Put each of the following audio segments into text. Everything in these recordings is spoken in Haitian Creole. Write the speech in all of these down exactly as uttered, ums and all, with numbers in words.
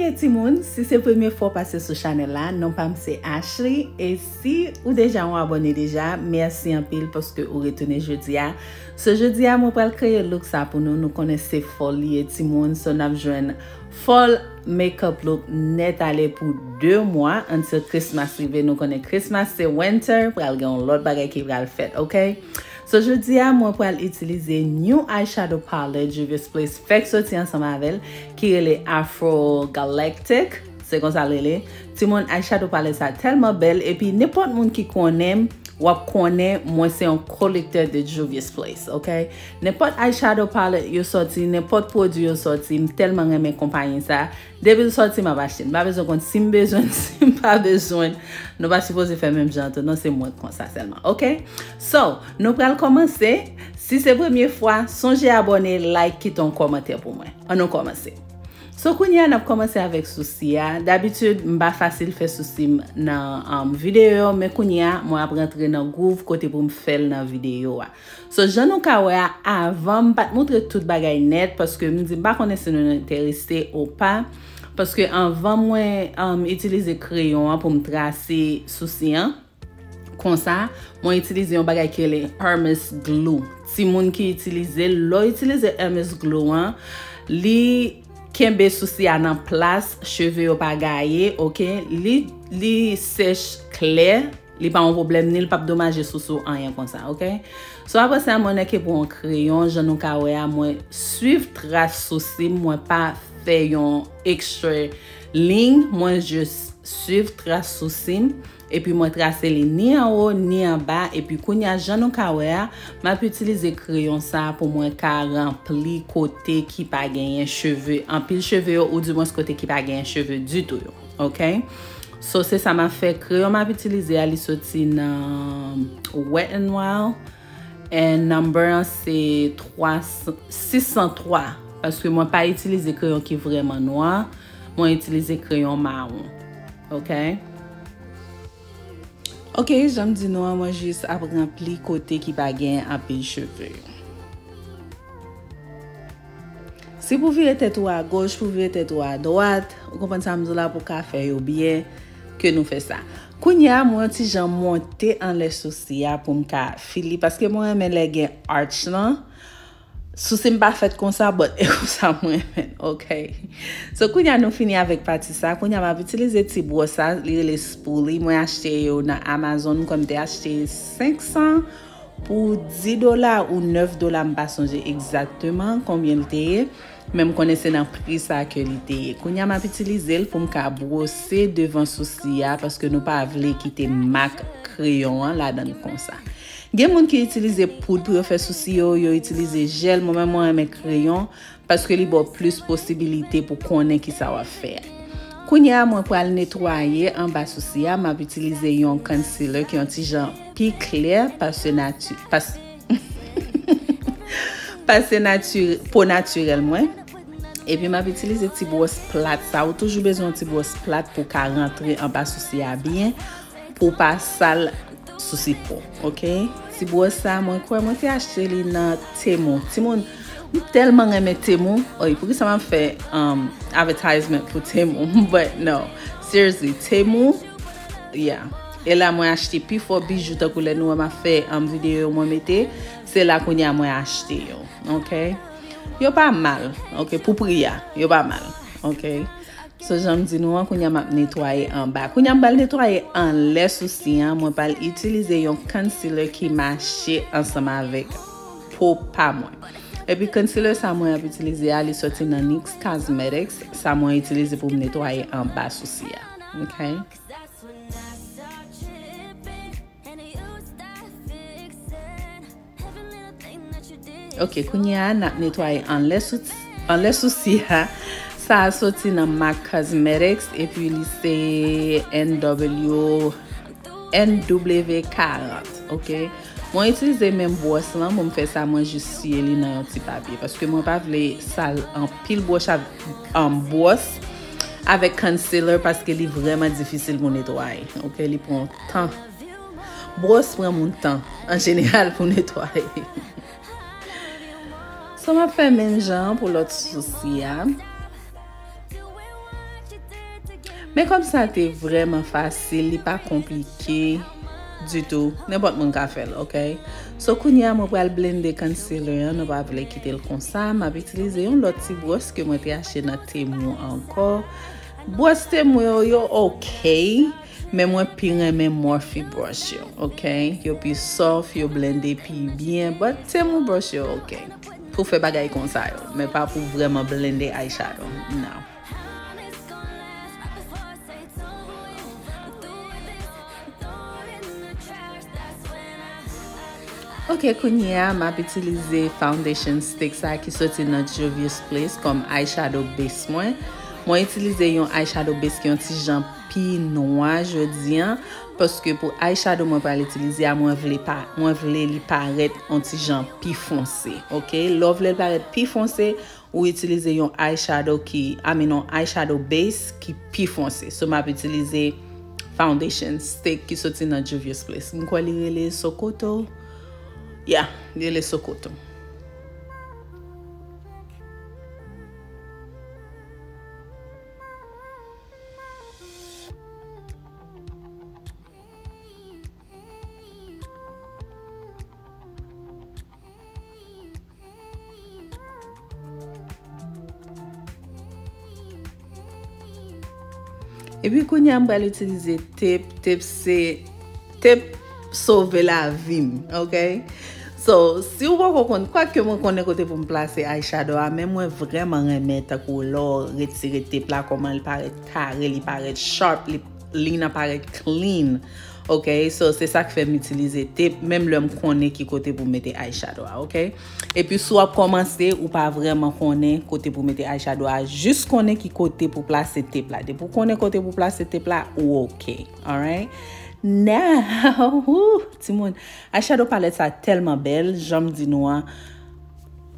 Hey timoun, si se premye fwa w pase sou chanèl la, non pa m se Ashley, e si ou deja yon abòne deja, mèsi anpil paske ou retounen jodi a. So jodi a, mwen pral kreye look sa pou nou, nou konnen se fall li ye timoun, so n ap jwenn fall makeup look nèt ale pou de mwa, until Christmas rive, nou konnen Christmas se winter, pral gen yon lòt bagay ki pral fèt, ok? So jodi a, mwen pral itilize new eyeshadow palette Juvia's Place fèk soti ansanm avè l, ki rele Afro Galactic. Se konsa l rele. Timoun, eyeshadow palette sa tèlman bèl, epi nenpòt moun ki konnen m, w ap konnen mwen se yon kolektè de Juvia's Place, ok? Nenpòt eyeshadow palette yo sòti, nenpòt pwodui yo sòti, m tèlman renmen konpayi sa. Depi l sòti, m ap achte l. M pa bezwen konn si m bezwen l, si m pa bezwen l. Nou pa sipoze fè menm jan an tou, non, se mwen k konsa sèlman, ok? So, nou pral kòmanse. Si se premye fwa, sonje abòne, like, kite yon kòmantè pou mwen. Ann nou kòmanse. So, kounye a, n ap kòmanse avèk sousi a. Dabitid, m pa fasil fè sousi m nan um, videyo, men kounye a, mwen ap rantre nan gwouv kote pou m fè l nan videyo a. So, jan nou ka wè a, avan m pa t montre tout bagay nèt, paske m di m pa konnen si nou enterese ou pa. Paske anvan mwen um, itilize kreyon an pou m trase sousi an, konsa, mwen itilize yon bagay ki rele Hermes Glue. Timoun ki itilize l, lè w itilize Hermes Glue an, li kenbe sousi a nan plas, cheve yo pa gaye, ok? Li, li sèch klè, li pa yon pwoblèm, ni l p ap domaje sousi w anyen konsa, ok? So, apre sa, mwen nèke pran yon kreyon, jan nou ka wè a, mwen swiv tras sousi m, mwen pa fè yon ekstra liy, mwen jis swiv tras sousi m, epi mwen trase li ni anwo, ni anba, epi kounye a, jan nou ka wè a, m ap itilize kreyon sa pou mwen ka ranpli kote ki pa genyen cheve, anpil cheve yo, oudimwens kote ki pa genyen cheve ditou yo, ok? So, se sa m ap fè. Kreyon m ap itilize a, li soti nan Wet n Wild. And number an se twa, sis san twa. Paske mwen pa itilize kreyon ki vrèman nwa. Mwen itilize kreyon mawon. Ok? Ok, jan m di nou an, mwen jis ap ranpli kote ki pa gen anpil cheve. Si pou vire tèt ou agoch, pou vire tèt ou adwat, ou konprann sa m di w la, pou w ka fè yo byen, ke nou fè sa. Kounye a, mwen yon ti jan monte anlè sousi a pou m ka fili, paske mwen renmen lè gen arch lan. Sousi m pa fèt konsa, but e konsa mwen renmen l, ok? So, kounye a nou fini avèk pati sa. Kounye a m ap itilize ti bwòs sa, li rele Spoolie. Mwen achte yo nan Amazon, m kwè m te achte senk san pou dis dola ou nèf dola, m pa sonje egzakteman konbyen l te ye, men m konnen se nan pri sa ke li te ye. Kounye a m ap itilize l pou m ka bwose devan sousi a, paske nou pa vle kite mak kreyon an ladan l konsa. Gen moun ki itilize poud pou yo fè sousi yo, yo itilize jèl, mwen menm mwen renmen kreyon, paske li ba w plis posibilite pou konnen kisa w ap fè a. Kounye a, mwen pral netwaye anba sousi a, m ap itilize yon concealer ki yon ti jan pi klè, pase nati-, pas-, pase nati-, po natirèl mwen. Epi m ap itilize ti bwòs plat sa. Ou toujou bezwen yon ti bwòs plat pou w ka rantre anba sousi a byen, pou w pa sal sousi po, ok? Ti bwòs sa, mwen kwè mwen te achte li nan Temu. Timoun, m tèlman renmen Temu. Oy, poukisa m ap fè um, advertisement pou Temu? But no, seriously, Temu, yeah. E la mwen achte pifò bijou, tankou lè nou wè m ap fè um, videyo mwen mete, se la kounye a mwen achte yo, ok? Yo pa mal, ok? Pou pri a, yo pa mal, ok? So, jan m di nou an, kounye a m ap netwaye anba. Kounye a m pral netwaye anlè sousi an, mwen pral itilize yon concealer ki mache ansanm avèk po pa mwen. Epi concealer sa mwen ap itilize a, li soti nan NYX Cosmetics, sa mwen itilize pou m netwaye anba sousi a. Ok? Ok, kounye a, n ap netwaye anlè sou, anlè sousi a. Sa a soti nan MAC Cosmetics, epi li se N W, N W karant, ok? Mwen itilize menm bwòs lan, mwen fè sa, mwen jis siye li nan yon ti papye, paske mwen pa vle sal anpil bwòs av-, an bwòs avèk concealer, paske li vrèman difisil pou netwaye, ok? Li pran tan. Bwòs pran moun tan, an jeneral, pou netwaye. So, m ap fè menm jan pou lòt sousi a. Men kòm sa te vrèman fasil, li pa konplike ditou, nenpòt moun ka fè l, ok? So, kounye a, mwen pral blende concealer an, nou pa vle kite l konsa. M ap itilize yon lòt ti bwòs ke mwen te achte nan Temu ankò. Bwòs Temu yo, yo ok, men mwen pi renmen Morphe brush yo, ok? Yo pi soft, yo blende pi byen, but Temu brush yo ok pou fè bagay konsa yo, men pa pou vrèman blende eyeshadow, no. Ok, kounye a, m ap itilize foundation stick sa ki soti nan Juvia's Place kòm eyeshadow base mwen. Mwen itilize yon eyeshadow base ki yon ti jan pi nwa jodi an, paske pou eyeshadow mwen pral itilize a, mwen vle pa, mwen vle li parèt yon ti jan pi fonse. Ok, lè w vle l parèt pi fonse, ou itilize yon eyeshadow ki, I mean, yon eyeshadow base ki pi fonse. So, m ap itilize foundation stick ki soti nan Juvia's Place. M kwè li rele Sokoto. Yeah, li rele Sokoto. Epi kounye a m pral itilize tep. Tep se, tep sove lavi m, ok? So, si w poko konn, kwak ke mwen konnen kote pou m plase eyeshadow a, men mwen vrèman renmen tankou lè w retire tep la, kòman li parèt kare, li parèt sharp, li, li nan parèt clean. Ok, so se sa k fè m itilize tep, menm lè m konnen ki kote pou m mete eyeshadow a, ok? Epi si w ap kòmanse, ou pa vrèman konnen kote pou mete eyeshadow a, jis konnen ki kote pou plase tep la. Depi w konnen kote pou plase tep la, ou ok. Alright? Now, woo, timoun, eyeshadow palette sa tèlman bèl, jan m di nou an,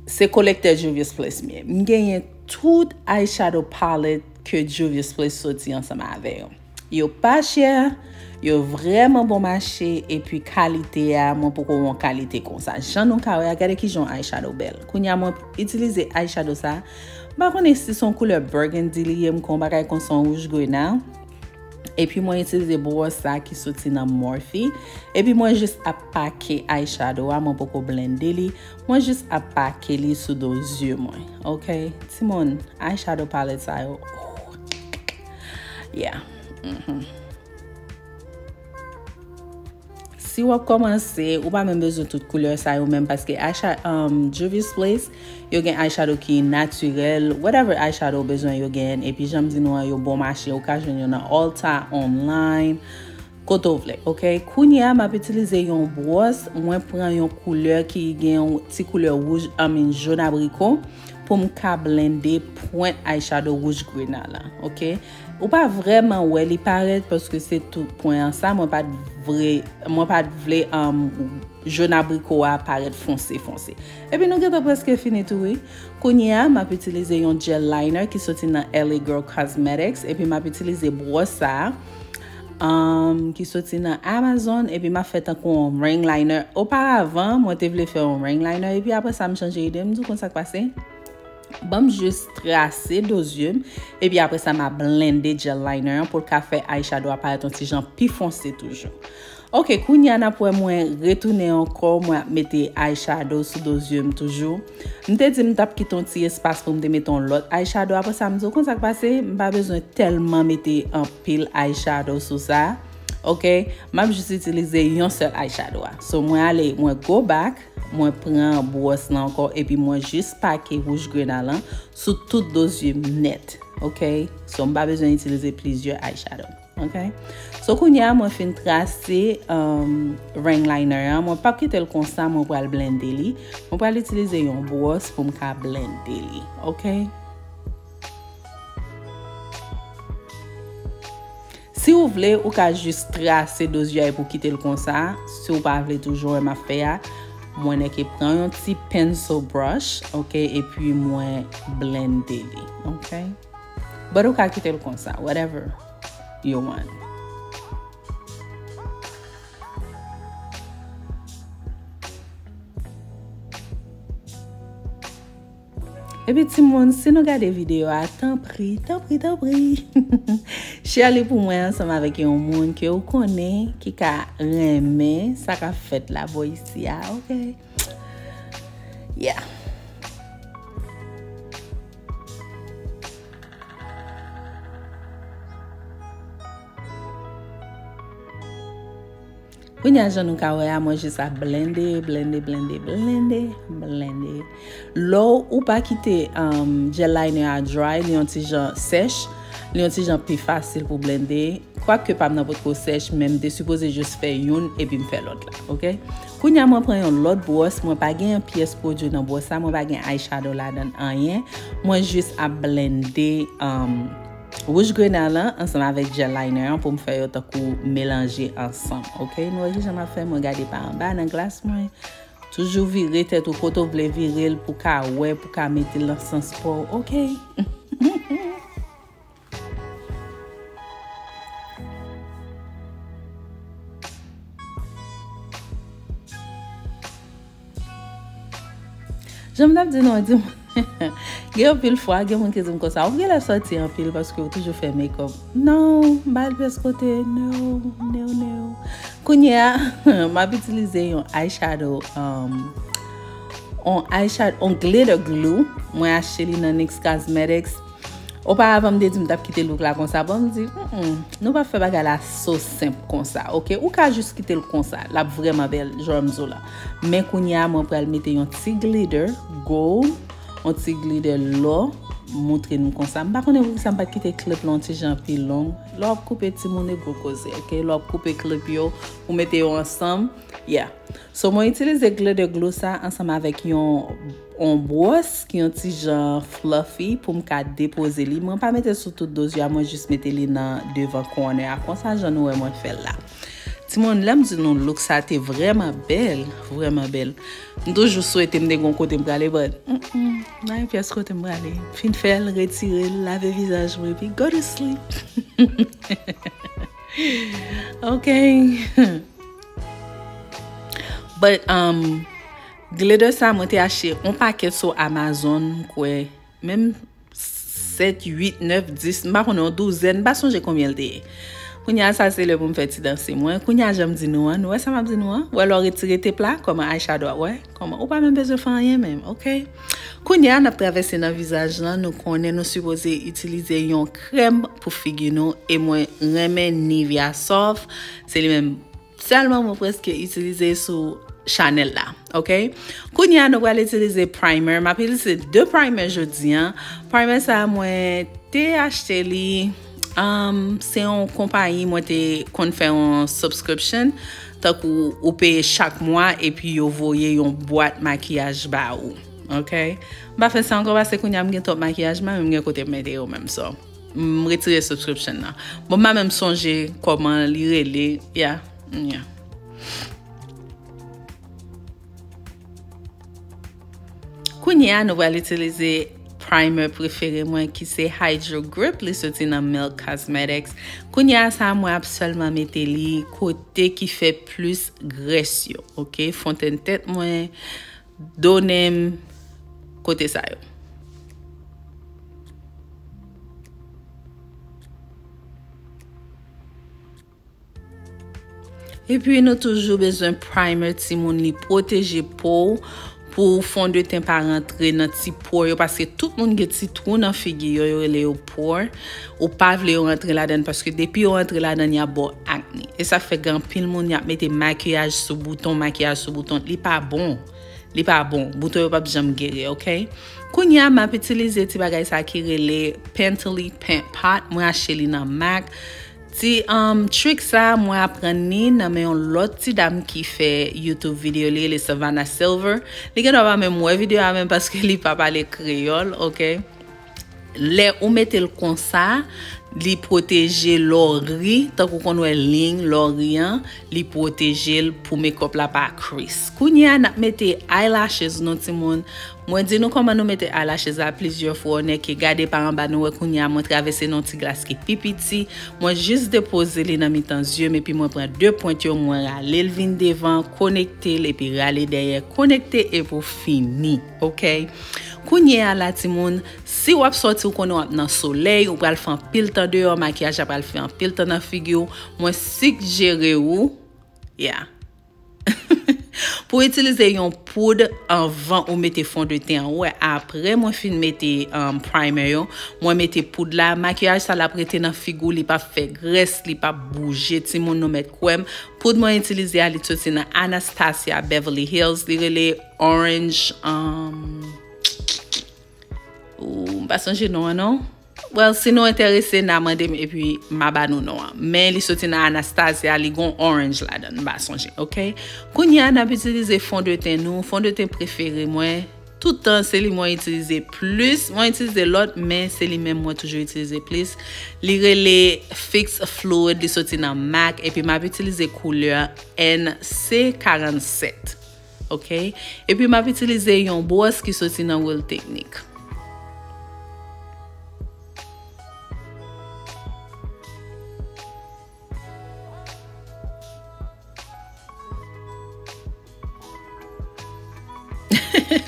se kolektè Juvia's Place m ye. M genyen tout eyeshadow palette ke Juvia's Place soti ansanm avè yo. Yo pa chè, yo vrèman bon mache, epi kalite a, mwen poko wè yon kalite konsa. Jan nou ka wè a, gade kijan yon eyeshadow bèl. Kounye a, mwen itilize eyeshadow sa. M pa konnen si se yon koulè burgundy li ye, m kwè yon bagay konsa, yon wouj grena. Epi mwen itilize bwòs sa ki soti nan Morphe. Epi mwen jis ap pake eyeshadow a, mwen poko blende li. Mwen jis ap pake li sou do zye mwen, ok? Timoun, eyeshadow palette sa yo, oh. Yeah. Mhm. Si w ap kòmanse, ou pa menm bezwen tout koulè sa yo menm, paske eyesha-, um, Juvia's Place, yo gen eyeshadow ki natirèl, whatever eyeshadow ou bezwen, yo gen, epi jan m di nou an, yo bon mache, ou ka jwenn yo nan Ulta, online, kote w vle, ok? Kounye a, m ap itilize yon bwòs, mwen pran yon koulè ki gen yon ti koulè wouj, I mean, jòn abriko, pou m ka blende pwent eyeshadow wouj grena la, ok? Ou pa vrèman wè li parèt paske se tout pwen an sa, mwen pa t vre, mwen pa t vle, um, jòn abriko a parèt fonse fonse. Epi nou gentan prèske fini tou, wi. Kounye a, m ap itilize yon gel liner ki soti nan L A Girl Cosmetics, epi m ap itilize bwòs sa a, um, ki soti nan Amazon, epi m ap fè tankou yon ring liner. Oparavan, mwen te vle fè yon ring liner, epi apre sa, m chanje ide, m di w konn sa k pase. Ban m jis trase do zye m, epi apre sa, m a blende gel liner an pou l ka fè eyeshadow a parèt yon ti jan pi fonse toujou. Ok, kounye a n ap wè mwen retounen ankò, mwen ap mete eyeshadow sou do zye m toujou. M te di m t ap kite yon ti espas pou m te mete yon lòt eyeshadow. Apre sa, m di w konn sa k pase, m pa bezwen tèlman mete anpil eyeshadow sou sa. Ok, m ap jis itilize yon sèl eyeshadow a. So, mwen ale, mwen go back, mwen pran bwòs lan ankò, epi mwen jis pake wouj grena lan sou tout do zye m nèt. Ok, so m pa bezwen itilize plizyè eyeshadow. Ok. So, kounye a, mwen fin trase, um, ring liner an. Mwen p ap kite l konsa, mwen pral blende li. Mwen pral itilize yon bwòs pou m ka blende li. Ok. Si w vle, ou ka jis trase do zye a epi w kite l konsa. Si w pa vle toujou wè m ap fè a, mwen nèke pran yon ti pencil brush, ok, epi mwen blende li, ok. But ou ka kite l konsa, whatever you want. Epi timoun, si nou gade videyo a, tanpri, tanpri, tanpri, Share li pou mwen ansanm avèk yon moun ke w konnen ki ka renmen sa k ap fèt la bò isi a, oke? Yeah. Kounye a, jan nou ka wè a, mwen jis ap blende, blende, blende, blende, blende. Lè w pa kite, um, gel liner a dry, li yon ti jan sèch, li yon ti jan pi fasil pou blende. Kwake pa m nan potko sèch, men m te sipoze jis fè youn epi m fè lòt la, oke? Kounye a, mwen pran yon lòt bwòs, mwen pa gen pyès pwodui nan bwòs la, mwen pa gen eyeshadow ladan anyen. Mwen jis ap blende, um, wouj grena lan ansanm avèk gel liner an pou m fè yo tankou melanje ansanm, oke? Nou wè kijan m ap fè, mwen gade pa anba nan glas mwen. Toujou vire tèt ou kote w vle vire l pou ka wè, pou ka mete l nan sans pa w, oke? Jan m t ap di nou an, di m, gen anpil fwa, gen moun ki di m konsa, "Ou genlè sòti anpil paske ou toujou fè makeup." Non, m pa al pyès kote, no, no, no. Kounye a, m ap itilize yon eyeshadow, um, yon eyeshadow, yon glitter glue. Mwen achte li nan NYX Cosmetics. Oparavan, m te di m t ap kite look la konsa. Bon, m di, "Mm-mm, nou pa fè bagay la so senp konsa, oke? Ou ka jis kite l konsa, l ap vrèman bèl, jan m di w la." Men kounye a, mwen pral mete yon ti glitter gold, yon ti glitter lò, montre nou konsa. M pa konnen poukisa m pa t kite clip la yon ti jan pi long. Lè w ap koupe timoun e gwo koze, oke? Lè w ap koupe clip yo, ou mete yo ansanm, yeah. So, mwen itilize glitter glue sa ansanm avèk yon, yon bwòs ki yon ti jan fluffy pou m ka depoze li. Mwen pa mete sou tout do zye a, mwen jis mete li nan devan corner a. Konsa, jan nou wè mwen fè l la. Timoun, lè m di nou look sa te vrèman bèl, vrèman bèl. M toujou swete m te gon kote m prale, but, mm-mm, pa gen pyès kote m prale. Fin fè l, retire l, lave vizaj mwen, epi go to sleep. Ok. But, um, glitter sa, mwen te achte yon pakèt sou Amazon, m kwè, menm sèt, uit, nèf, dis, m pa konnen, yon douzèn, m pa sonje konbyen l te ye. Kounye a, sa se lè pou m fè ti danse mwen. Kounye a, jan m di nou an, nou wè sa m ap di nou an? Wè lè w retire tep la, kòman eyeshadow a, wè? Kòman? Ou pa menm bezwen fè anyen menm, ok? Kounye a, n ap travèse nan vizaj lan, nou konnen nou sipoze itilize yon krèm pou figi nou, e mwen renmen Nivea Soft, se li menm sèlman mwen prèske itilize sou chanèl la, ok? Kounye a, nou pral itilize primer. M ap itilize de primer jodi an. Primer sa a, mwen te achte li, um, se yon konpayi mwen te konn fè yon subscription, tankou ou peye chak mwa epi yo voye yon bwat makiyaj ba ou, ok? M pa fè sa ankò paske kounye a m gen twòp makiyaj, m pa menm gen kote m mete yo menm, so. M retire subscription nan. Bon, m pa menm sonje kòman li rele. Yeah, yeah. Kounye a, nou pral itilize primer prefere mwen ki se Hydro Grip. Li soti nan Milk Cosmetics. Kounye a, sa mwen ap sèlman mete li kote ki fè plis grès yo. Ok, fontenn tèt mwen, do nen m, kote sa yo. Epi nou toujou bezwen primer timoun, li pwoteje po w pou fondeten pa rantre nan ti pore yo, paske tout moun gen ti twou nan figi yo, yo rele yo pore. Ou pa vle yo rantre ladan paske depi yo rantre ladan y ap ba w akne. E sa fè gen anpil moun y ap mete makiyaj sou bouton, makiyaj sou bouton, li pa bon. Li pa bon. Bouton yo p ap janm geri, ok? Kounye a, m ap itilize ti bagay sa ki rele Pentally Pant Pot. Mwen achte li nan Mac. Ti, um, trick sa, mwen aprann li nan men yon lòt ti dam ki fè YouTube videyo li, li Savannah Silver. Li gendwa pa menm wè videyo a menm paske li pa pale kreyòl, ok? Lè ou mete l konsa, li pwoteje lè w ri, tankou w konn wè liy lè w ri an, li pwoteje l pou makeup la pa crease. Kounye a, n ap mete eyelashes nou, timoun. Mwen di nou kòman nou mete eyelashes la plizyè fwa, ou nèk gade pa anba, nou wè kounye a, mwen travèse nan yon ti glas ki pi piti, mwen jis depoze li nan mitan zye m, epi mwen pran de pwent yo, mwen rale l vin devan, konekte l, epi rale dèyè, konekte, epi w fini, ok? Kounye a la, timoun, si w ap sòti, ou konnen w ap nan solèy, ou pral fè anpil tan deyò, makiyaj la pral fè anpil tan nan figi w, mwen sigjere ou, yeah. Pou w itilize yon poud anvan ou mete fondeten an. Ou wè, apre mwen fin mete, um, primer yo, mwen mete poud la, makiyaj sa l ap rete nan figi w, li p ap fè grès, li p ap bouje. Timoun, nou mèt kwè m. Poud mwen itilize a, li soti nan Anastasia Beverly Hills, li rele Orange, um, ou, m pa sonje non an non. Well, si nou enterese, n a mande m epi m a ba nou non an. Men li soti nan Anastasia, li gon orange ladan, m pa sonje, ok? Kounye a, n ap itilize fondeten nou, fondeten prefere mwen. Tout tan, se li mwen itilize plis. Mwen itilize lòt, men se li menm mwen toujou itilize plis. Li rele Fix Fluid, li soti nan mac, epi m ap itilize koulè N C karannsèt. Ok? Epi m ap itilize yon bwòs ki soti nan Real Techniques.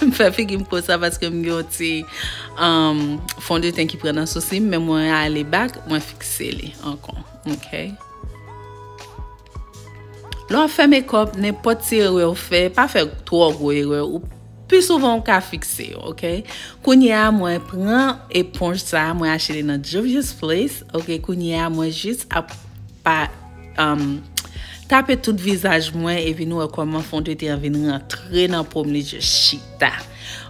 M fè figi m konsa paske m gen yon ti, um, fondeten ki pran nan sousi m, men mwen ale back, mwen fikse li ankò. Ok? Lè w ap fè makeup, nenpòt ti erè w fè, pa fè twò gwo erè. Ou, pi souvan, ou ka fikse yo, ok? Kounye a, mwen pran eponj sa a, mwen achte li nan Juvia's Place, ok? Kounye a, mwen jis ap pa, um, tape tout vizaj mwen, epi nou wè kòman fondeten an vin rantre nan po m, li jis chita.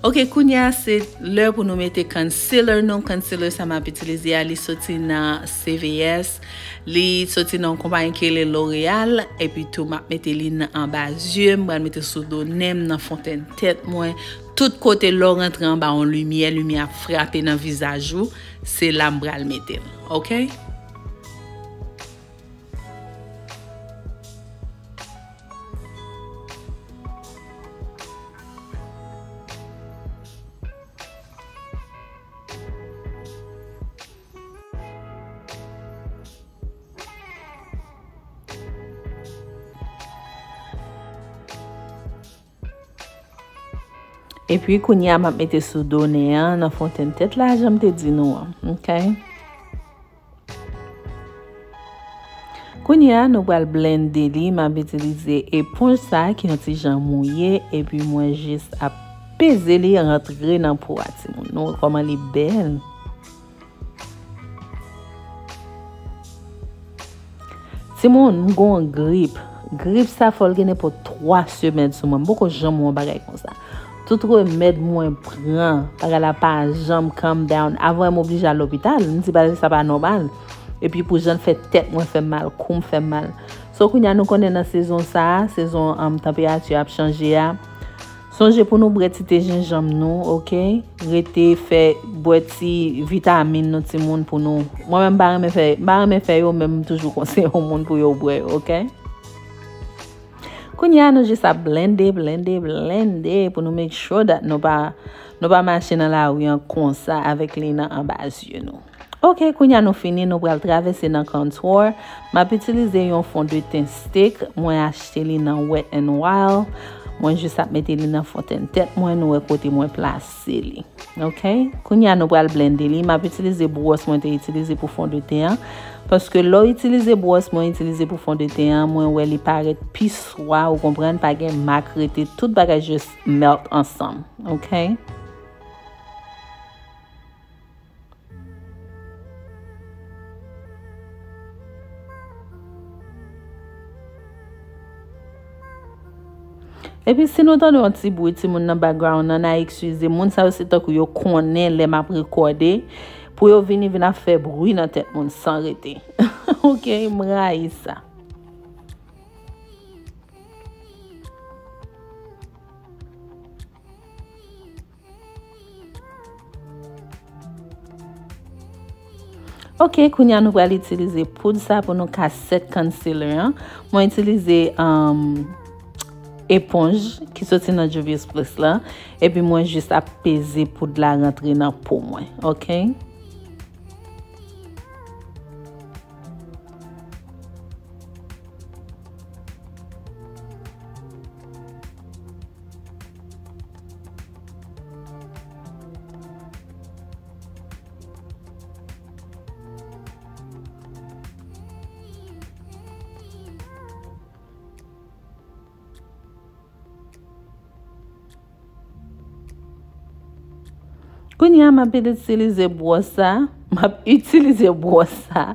Ok, kounye a, se lè pou nou mete concealer nou. Concealer sa m ap itilize a, li soti nan C V S. Li soti nan yon konpayi ki rele L'Oréal, epi tou m ap mete li nan anba zye m, m pral mete sou do nen m, nan fontèn tèt mwen. Tout kote lè w rantre anba yon limyè, limyè ap frape nan vizaj ou, se la m pral mete l, ok? Epi, kounye a, m ap mete sou do nen an, nan fontèn tèt la, jan m te di nou an. Ok? Kounye a, nou pral blende li. M ap itilize eponj sa a ki yon ti jan mouye, epi mwen jis ap peze li rantre nan po a, timoun. Nou wè kòman li bèl. Timoun, m gon grip. Grip sa fò l gen nenpòt twa semèn sou mwen. M poko janm wè yon bagay konsa. Tout remèd mwen pran, bagay la pa janm calm down. Avan m oblije al lopital, m di bagay sa pa nòmal. Epi pou jan l fè tèt mwen fè m mal, kou m fè m mal. So kounye a nou konnen nan sezon sa a, sezon, um, tanperati ap chanje a, sonje pou nou bwè ti te jenjanm nou, ok? Rete fè bwè ti vitamin nou timoun pou nou. Mwen menm m pa renmen fè, m pa renmen fè yo, men m toujou konseye yon moun pou yo bwè yo, ok? Kounye a nou jis ap blende, blende, blende pou nou make sure that nou pa, nou pa mache nan lari an konsa avèk li nan anba zye nou. Ok, kounye a nou fini, nou pral travèse nan contour. M ap itilize yon fondeten stick, mwen achte li nan Wet n Wild. Mwen jis ap mete li nan fontèn tèt mwen, nou wè kote mwen plase li. Ok, kounye a nou pral blende li. M ap itilize bwòs mwen te itilize pou fondeten an. Paske lè w itilize bwòs mwen itilize pou fondeten an, mwen wè li parèt pi swa, ou konprann, pa gen mak rete, tout bagay just melt ansanm. Ok? Epi si nou tande yon ti bri timoun nan background nan, n a eskize. Moun sa yo se tankou yo konnen lè m ap rekòde, pou yo vini vin ap fè bri nan tèt moun san rete. Ok, m rayi sa. Ok, kounye a nou pral itilize poud sa pou nou ka set concealer an. Mwen itilize, um, eponj ki soti nan Juvia's Place la. Epi mwen jis ap peze poud la rantre nan po mwen. Ok? Kounye a, m ap itilize bwòs sa. M ap itilize bwòs sa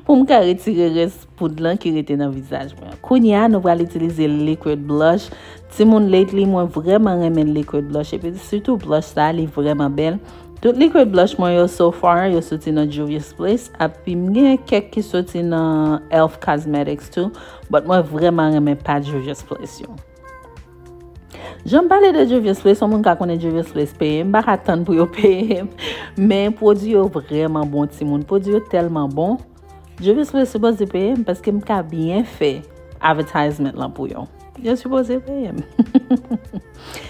pou m ka retire rès poud lan ki rete nan vizaj mwen. Kounye a, nou pral itilize liquid blush. Timoun, lately, mwen vrèman renmen liquid blush. Epi sitou blush sa, li vrèman bèl. Tout liquid blush mwen yo, so far, yo soti nan Juvia's Place. Epi m gen kèk ki soti nan Elf Cosmetics tou. But mwen vrèman renmen pa Juvia's Place yo. Jan m pale de Juvia's Place, yon moun ka konnen Juvia's Place peye m, m pa ka tann pou yo peye m. Men pwodui yo vrèman bon, timoun. Pwodui yo tèlman bon. Juvia's Place sipoze peye m paske m ka byen fè advertisement lan pou yo. Yo sipoze peye m.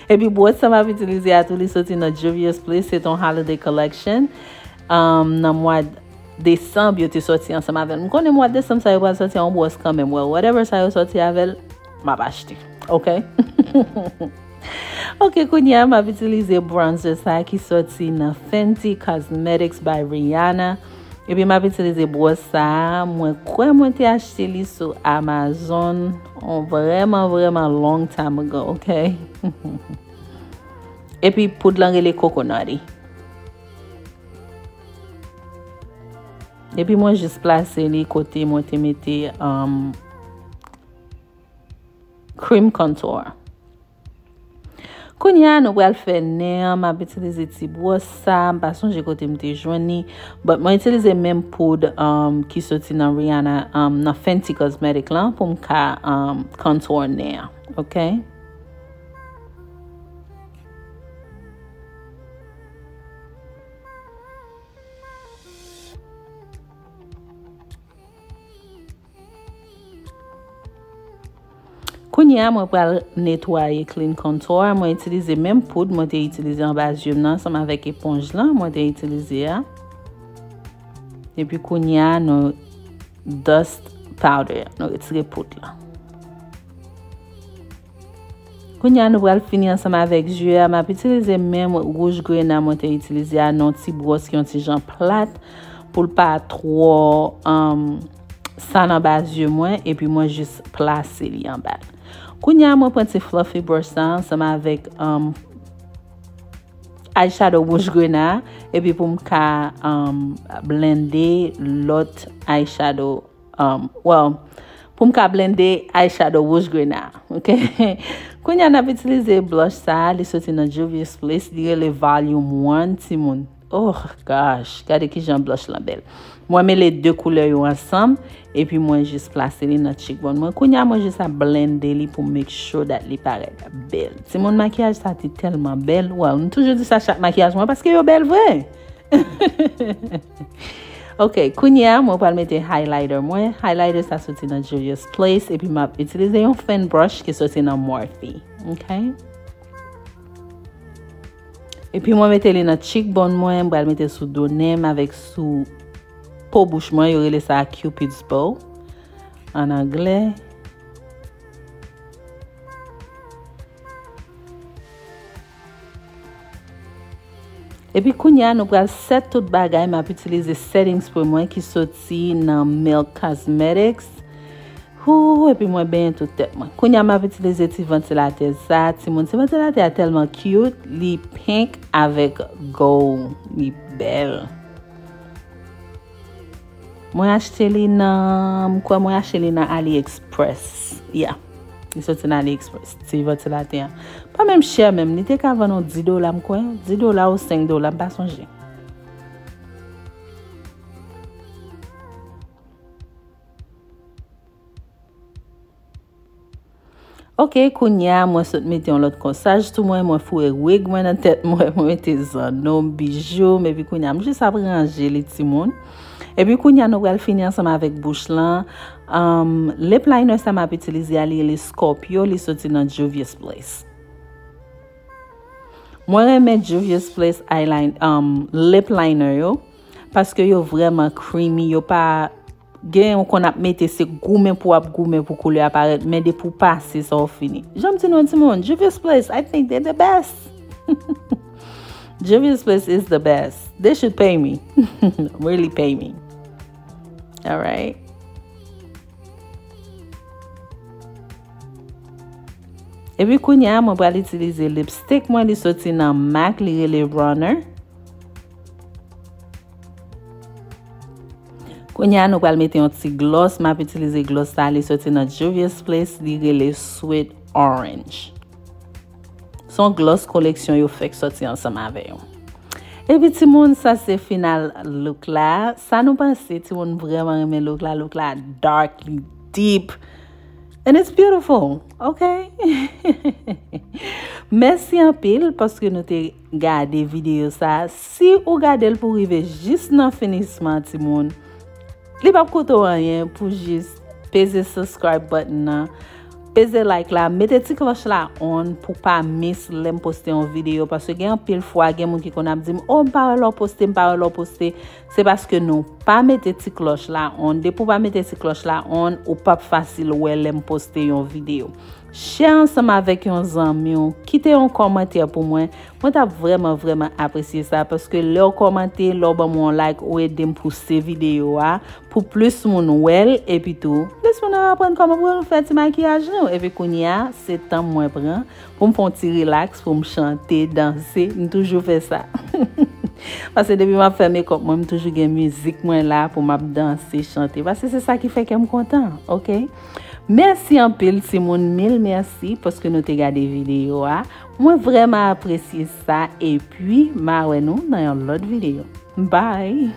Epi bwòs sa m ap itilize a tou, li soti nan Juvia's Place, se ton holiday collection. Um, nan mwa desanm, yo te soti ansanm avè l. M konnen mwa desanm sa yo pral soti yon bwòs kanmenm. Well, whatever sa yo soti avè l, m ap achte. Ok? Ok, kounye a, m ap itilize bronzer sa ki soti nan Fenty Cosmetics by Rihanna. Epi m ap itilize bwòs sa a. Mwen kwè mwen te achte li sou Amazon. On vrèman, vrèman long time ago, ok? Epi poud lan rele Coconutty. Epi mwen jis plase li kote mwen te mete, um, cream contour. Kounye a, nou pral fè nen an. M ap itilize ti bwòs sa. M pa sonje kote m te jwenn li. But mwen itilize menm poud, um, ki soti nan Rihanna, um, nan Fenty Cosmetic lan pou m ka, um, contour nen an. Ok? Kounye a, mwen pral netwaye Clean Contour. Mwen itilize menm poud mwen te itilize anba zye m nan ansanm avèk eponj lan mwen te itilize a. Epi kounye a, nou dust powder, nou retire poud la. Kounye a, nou pral fini ansanm avèk zye a. M ap itilize menm wouj grena mwen te itilize a nan yon ti bwòs ki yon ti jan plat pou l pa twò, um, sal anba zye mwen, epi mwen jis plase li anba l. Kounye a, mwen pran ti fluffy brush sa ansanm avèk, um, eyeshadow wouj grena, epi pou m ka, um, blende lòt eyeshadow, um, well, pou m ka blende eyeshadow wouj grena, ok? Kounye a, n ap itilize blush sa, li soti nan Juvia's Place, li rele Volume One, timoun. Oh gosh, gade kijan blush lan bèl. Mwen mele de koulè yo ansanm, epi mwen jis plase li nan cheekbone mwen. Kounye a, mwen jis ap blende li pou make sure that li parèt bèl. Timoun, makiyaj sa te tèlman bèl. Well, m toujou di sa chak makiyaj mwen paske yo bèl vre. Ok, kounye a, mwen pral mete highlighter mwen. Highlighter sa soti nan Juvia's Place, epi m ap itilize yon fan brush ki soti nan Morphe. Ok? Epi mwen mete li nan cheekbone mwen, m pral mete sou do nen m avèk sou po bouch mwen, yo rele sa Cupid's bow an anglè. Epi kounye a, nou pral set tout bagay, m ap itilize setting spray mwen ki soti nan Milk Cosmetics. Hoo, epi mwen benyen tout tèt mwen. Kounye a, m ap itilize ti vantilatè sa. Timoun, ti vantilatè a tèlman cute, li pink avèk gold, li bèl. Mwen achte li nan, m kwè mwen achte li nan AliExpress. Yeah. Li soti nan AliExpress. Ti vantilatè an. Pa menm chè menm. Li te ka vann ou dis dola, m kwè. Dis dola ou senk dola, m pa sonje. Ok, kounye a, mwen sot mete yon lòt kòsaj sou mwen, mwen foure wig mwen nan tèt mwen, mwen mete zanno m, bijou m, epi kounye a, m jis ap ranje li, timoun. Epi kounye a, nou pral fini ansanm avèk bouch lan. Um, lip liner sa m ap itilize a, li rele Scorpio, li soti nan Juvia's Place. Mwen renmen Juvia's Place eyeliner, um, lip liner yo, paske yo vrèman creamy, yo pa Gen yon konn ap mete se goumen pou w ap goumen pou koulè a parèt, men depi w pase sa w fini. Jan m di nou an timoun, Juvia's Place, I think they the best. Juvia's Place is the best. They should pay me. Really pay me. Alright. Epi kounye a, mwen pral itilize lipstick mwen, li soti nan MAC, li rele Runner. Kounye a nou pral mete yon ti gloss, m ap itilize gloss sa, li soti nan Juvia's Place, li rele Sweet Orange. Se yon gloss koleksyon yo fèk soti ansanm avè yo. Epi timoun, sa se final look la. Sa nou panse? Timoun vrèman renmen look la. Look la dark, li deep. And it's beautiful, ok? Mèsi anpil paske nou te gade videyo sa. Si ou gade l pou rive jis nan finisman, timoun, li p ap koute w anyen pou jis peze subscribe button nan, peze like la, mete ti klòch la on pou pa miss lè m poste yon videyo, paske gen anpil fwa gen moun ki konn ap di m, "Oh, m pa wè lè w poste, m pa wè lè w poste." Se paske nou pa mete ti klòch la on. Depi w pa mete ti klòch la on, ou p ap fasil wè lè m poste yon videyo. Share ansanm avèk yon zanmi w, kite yon kòmantè pou mwen. Mwen t ap vrèman, vrèman apresye sa, paske lè w kòmante, lè w ban mwen yon like, ou ede m pouse videyo a pou plis moun wè l, epi tou plis moun ap aprann kòman pou nou fè ti makiyaj nou. Epi kounye a, se tan mwen pran pou m fè yon ti relax, pou m chante, danse. M toujou fè sa. Paske depi m ap fè makeup mwen, m toujou gen mizik mwen la pou m ap danse, chante. Paske se sa ki fè kè m kontan, ok? Mèsi anpil timoun, mil mèsi paske nou te gade videyo a. Mwen vrèman apresye sa, epi m a wè nou nan yon lòt videyo. Bye!